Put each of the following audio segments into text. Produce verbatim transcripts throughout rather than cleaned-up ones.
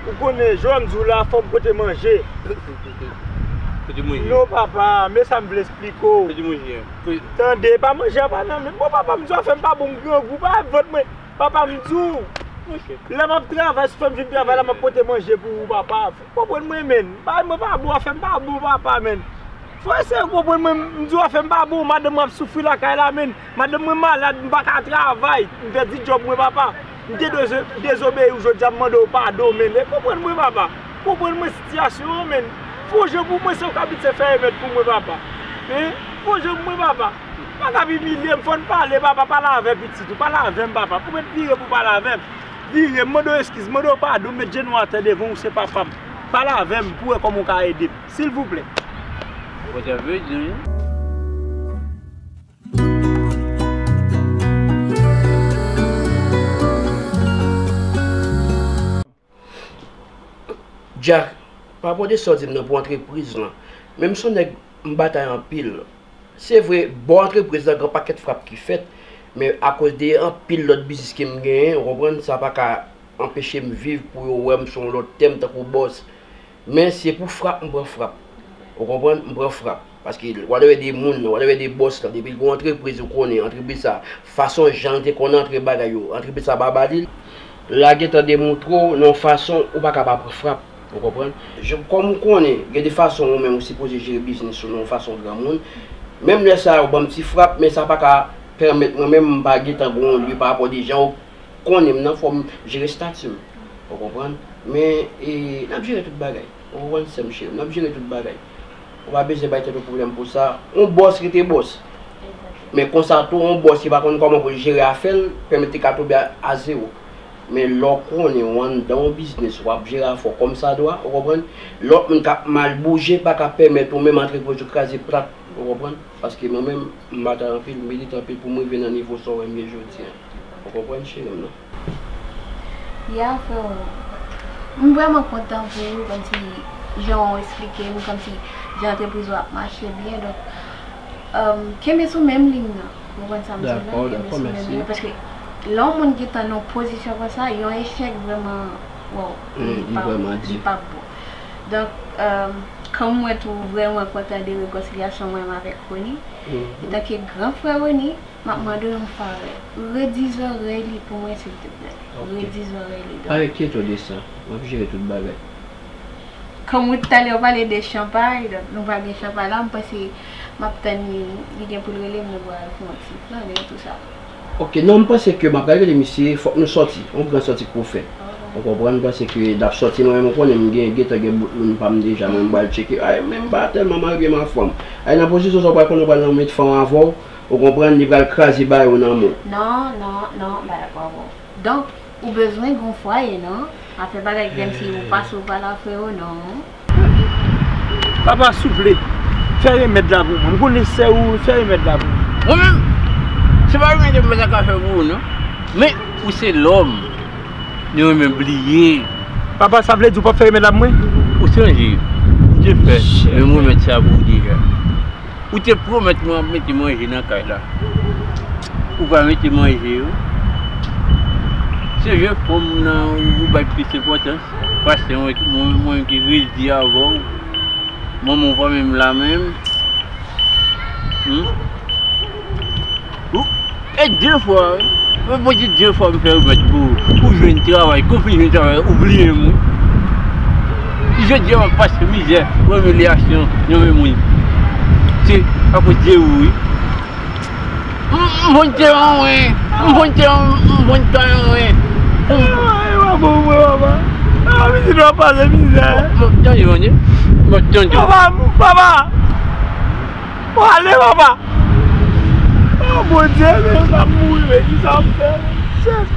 Ou konnen, jan m di w la, fò m pote manje. Pote manje. Non, papa, men sa m vle eksplike w. Pote manje. Tande, pa manje a pa nan men. Bon, papa, m di w afè m pa bon, m grangou, pa vant mwen. Papa, m di w. Lè m ap travay, si fè m vin travay la, m ap pote manje pou ou, papa. Konprann mwen, menn. Bagay mwen pa bon, afè m pa bon, papa, menn. Frè, se konprann mwen, m di w afè m pa bon, madanm mwen ap soufri lakay la, menn. Madanm mwen malad, m pa ka travay. M pèdi djòb mwen, papa. M te dezo-, dezobeyi w, jodi a m mande w padon, menn. E konprann mwen, papa. Konprann mwen sitiyasyon an, menn. Fè yon jan pou mwen, se ou k abitye fè remèd pou mwen, papa. Hein? Fè yon jan pou mwen, papa. Pa ka imilye m, fò n pale, papa, pale avè pitit ou, pale avè m, papa. Ou mèt vire pou pale avè m. Vire, m mande w eskiz, m mande w padon, m met jenou atè devan w, se papa m. Pale avè m pou wè kòman w ka ede m, silvouplè. Ou pa t ap ede m. Jack, pa pòte sa w di m nan pou antrepriz lan. Men m se yon nèg m batay anpil. Se vre, bò antrepriz lan, gen yon pakèt frap ki fèt, men akoz de anpil lòt biznis ke m genyen, ou konprann, sa pa ka anpeche m viv pou yo wè m sou yon lòt tèm tankou bòs. Men se pou frap m pran frap. Ou konprann? M pran frap. Paske w a dèyè de moun nan, w a dèyè de bòs lan, depi l gen yon antrepriz, ou konnen, antrepriz sa, fason jan l te konn antre bagay yo, antrepriz sa pa ba li l. La gentan demontre w nan yon fason ou pa ka pa pran frap. Ou konprann? Jan, kòm ou konnen, gen de fason ou menm ou sipoze jere biznis ou nan yon fason granmoun. Menm lè sa yo ban m ti frap, men sa pa ka pèmèt mwen menm m pa gentan gen yon lye pa rapò de jan ou konnen m nan, fò m jere estati m. Ou konprann? Men, e, n ap jere tout bagay. Ou konprann, sè m cheri? N ap jere tout bagay. Ou pa bezwen bay tèt ou pwoblèm pou sa. Yon bòs rete bòs. Men konsa tou, yon bòs ki pa konn kòman pou l jere afè l, pèmèt li ka tonbe a, a zewo. Men lè w konnen w anndan yon biznis, w ap jere afè w kòmsadwa, ou konprann? Lòt moun k ap mal bouje pa ka pèmèt ou menm antrepriz ou kraze plat, ou konprann? Paske mwen menm, m batay anpil, m milite anpil pou m rive nan nivo sa w wè m ye jodi a. Ou konprann, cheri m nan? Ya, frè m. M vrèman kontan pou ou, kòmsi jan w eksplike m, kòmsi jan antrepriz ou ap mache byen. Donk, um, kenbe sou menm liy nan. Ou konprann sa m di w la? Dakò, dakò, mèsi. Kenbe sou menm liy nan. Paske lè yon moun gentan nan yon pozisyon konsa, yon echèk vrèman, wow, li pa, li pa bon. Donk, um, kòm mwen tou vrèman kontan de rekonsilyasyon mwen menm avèk Rony, antanke gran frè Rony, m ap mande w yon favè. Redi zòrèy li pou mwen, silteplè. Ok. Redi zòrèy li, donk. Pa enkyete w de sa. M ap jere tout bagay. Kòm ou talè ou pale de chanpay, donk nou pa gen chanpay la, m panse m ap tann li, li gen pou l rele m, nou pral fè yon ti flannen, tou sa. Ok, non, m panse ke m ap pral rele misye, fòk nou sòti. Yon gran sòti pou fè. Ou konprann, m panse ke n ap sòti, mwen menm, ou konnen m gen, gentan gen bout moun pa m deja, mwen m pral tcheke. Ay, men m pa tèlman marye byen m a fanm. Ay, nan pozisyon sa, ou pral konnen ou pral nan met fanm avè w. Ou konprann, li pral kraze bagay yo nan men w. Non, non, non, m pa dakò avè w. Donk, ou bezwen gon fwaye, non? Afè bagay grenn si ou pase ou pa la frè yo, non. Papa, souple, fè remèd la pou mwen. M konnen sè ou, fè remèd la pou mwen. Mwen menm, se pa remèd mwen ta ka fè pou ou, non. Men, ou se lòm. Nou renmen bliye. Papa, sa vle di ou p ap fè remèd la pou mwen? Ou sonje, ou te fè, men mwen remèt sa pou ou deja. Ou te pwomèt mwen w ap mete manje nan kay la. Ou pa mete manje yo. Se vye fanm nan ou bay plis enpòtans. Paske mwen, mwen, mwen ki redi avè w. Manman w pa menm la menm. Hmm? Ou, e de fwa, wi. Mwen, Bondye, de fwa m fè remèd pou ou. Ou jwenn travay, konfli jwenn travay, ou bliye m, wi. Jodi a, m ap pase mizè, imilyasyon nan men moun. Se akoz de ou, wi. M, m konn te anwen. M konn te, m konn te anwen. Ay, wa bon, mwen, papa. Ah, pitit, w ap pase mizè. M ap tande, tande. M ap tande. Papa, papa. Prale, papa. Oh, Bondye, men m ap mouri, men ki sa m fè?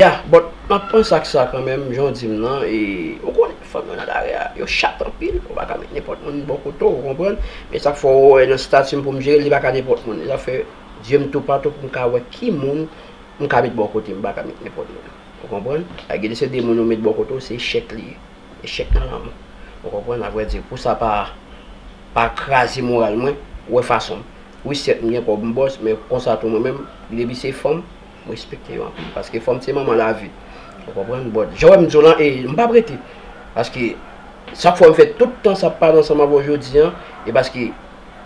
Ya, but m ap panse ak sa kanmenm, jan w di m nan, e ou konnen, fanm yo nan lari a, yo chat anpil, ou pa ka met nenpòt moun bò kote w, ou konprann? Men sa k fè w wè nan estati m pou m jere, li pa ka nenpòt moun. Sa fè, Dye m toupatou pou m ka wè ki moun m ka met bò kote m, m pa ka met nenpòt moun. Ou konprann? Sa vle di se de moun ou met bò kote w, se echèk li ye. Echèk nan lanmou. Ou konprann? Avrèdi, pou sa pa, pa kraze moral mwen, ou wè fason m. Wi, sèt, m gen kòb, m bòs, men konsa tou mwen menm, depi se fanm, m respekte yo anpil. Paske fanm se manman lavi. Ou konprann? But, jan w wè m di w lan, e m p ap rete. Paske chak fwa m fè tout tan sa ap pale ansanm avè w jodi a, e paske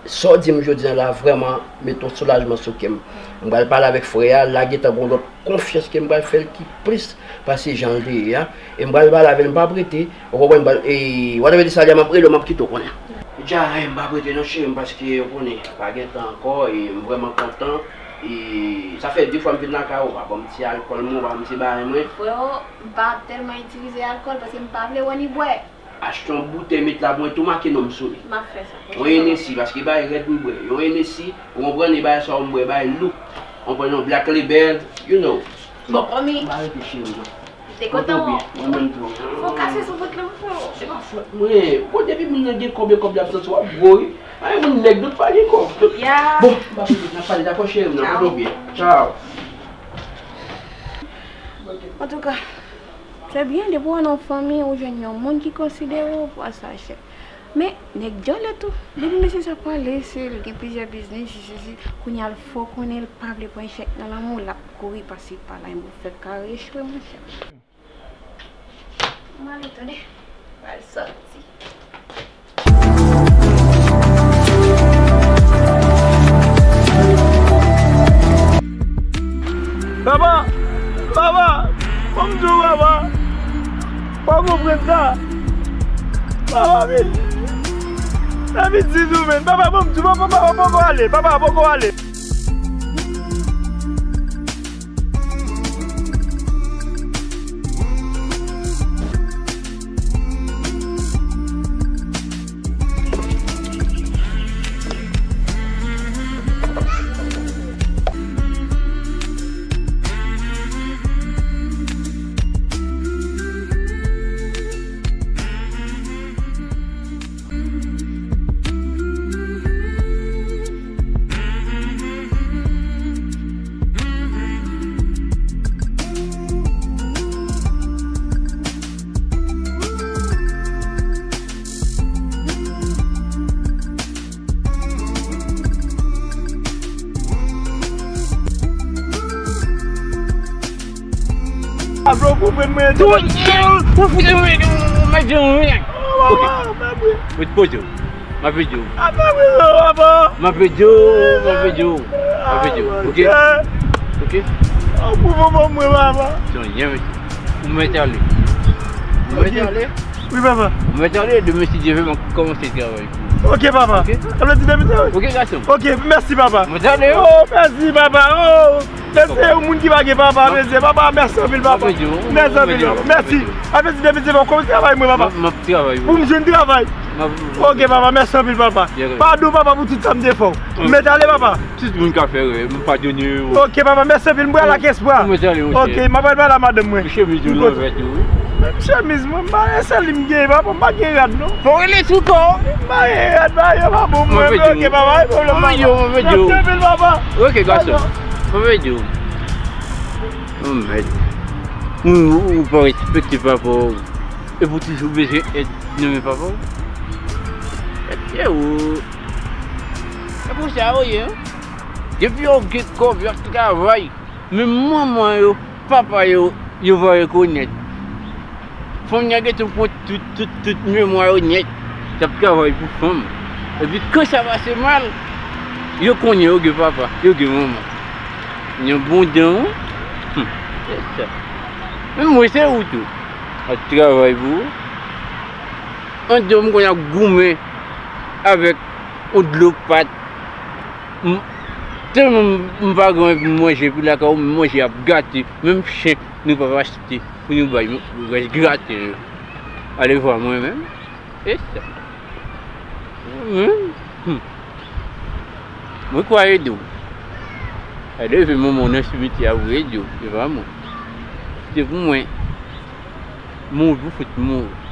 sa w di m jodi a la vrèman met yon soulajman sou kè m. M pral pale avèk frè a, la gentan gen yon lòt konfyans ke m pral fè l ki plis pase jan l te ye a. E m pral pale avè l, m p ap rete, ou konprann, m pral, e, w ap di sa, m ap rele w, m ap kite w konnen. Dja, e, m p ap rete non, cheri m, paske, ou konnen, pa gen tan ankò, e m vrèman kontan. E sa fè de fwa m vin lakay ou, pa ban m ti alkòl mwen, ou pa ban m ti bagay mwen. Freo, m pa tèlman itilize alkòl paske m pa vle wè ni bwè. Achte yon boutèy, met la pou mwen, tou make non m sou li. M ap fè sa. Yon Enesi, paske bagay rèd m bwè. Yon Enesi, ou konprann, e bagay sa yo m bwè, bagay lou. Ou konprann, yon Black Label, you know. Bon, m pa rete cheri m non. M te kontan wè w. Mwen menm tou. Fò w kase sou vant lan pou fè w. Se pa fòt mwen. Bon, depi moun nan gen kòb e kòb li ap santi w ap gwo wi. Pa gen moun nèg dout pa gen kòb. Ya. Bon, m pa vle n ap pale dakò cheri m nan, kontan w byen. Tchao. Antouka, se byen depi w nan yon fanmi ou jwenn yon moun ki konsidere w pou sa chèk. Men, nèg dyòlè tou. Depi mesye sa pale, se l gen plizyè biznis, se, se, se, kounye a l fò konnen l pa vle pran echèk nan lanmou, l ap kouri pase pa la, men pou fè kare echwe, monchè. M ale tande. M al sòti. Papa! Papa! Ban m di w, papa! Pa konprann sa! Papa, men! David di nou, men! Papa, ban m di w, papa, papa, poko ale! Papa, poko ale! Pablo, konprann mwen. Tou, ou fout mwen, mwen, mwen. Ok. Ou te poze w. M ap ede w. M ap ede w, m ap ede w, m ap ede w. M ap ede w, ok? Ok? Ou pou mwen, mwen, papa. Se yon yen, mesye. Ou mèt ale. Ou mèt ale. Wi, papa. Ou mèt ale, demen, si Dye vle, m ap kòmanse travay pou ou. Ok, papa. Ok? Sa vle di demen, travay? Ok, gason. Ok, mèsi, papa. Mèt ale, wi. Oh, mèsi, papa. Oh, mèsi, yon moun ki pa gen papa, mèsi. Papa, mèsi anpil, papa. Mèsi anpil, papa. Mèsi. Sa vle di demen, travay mwen, papa. Mèsi, mèsi, demen, mèsi, papa. Kòmanse travay mwen, papa. M ap travay, wi. Pou m jwenn travay. M ap... Ok, papa, mèsi anpil, papa. Padon, papa, pou tout sa m te fè w. M mèt ale, papa. Tout moun ka fè erè, m padone yo. Ok, papa, mèsi anpil, m pral ak espwa. Ou mèt ale, monchè. Ok, m ap al pale a madanm mwen. Chemiz ou lòvè tou, wi. Menm chemiz mwen, m pa gen sèl li m gen, papa, m pa gen rad, non. Fò w rele sou kò w. M pa gen rad, pa, yo pa bon mwen, men ok, papa, pa gen pwoblèm, papa. Mèsi anpil, papa. Ok, gason. Padon. Mwen vle di w. Oh, mèd. Ou, ou, ou pa respekte papa w. Epi w toujou bezwen èd nan men papa w. Èd, e ou. E pou sa yo ye, wi. Depi yo gen kòb, y ap travay. Men manman yo, papa yo, yo pa rekonèt. Fanm nan gentan pran tout, tout, tout memwa yo nèt. Y ap travay pou fanm. Epi kan sa pase mal, yo konnen yo gen papa, yo gen manman. Yon bon dan, wi. Hum, se sa. Menm mwen se ou tou. Ap travay pou ou. An di w m konn ap goumen avèk yon dlo pat. M, tèlman m, m pa gen anvi manje pou lakay ou, m manje ap gate. Menm chen, nou p ap achte pou nou bay rès graten yo. Alevwa mwen menm. E sa. Mwen menm. Hum. Mwen kwè ede w. Aleve manman w nan simityè a pou ede w. Se pa mwen. Se pou mwen. Mouri pou fout mouri.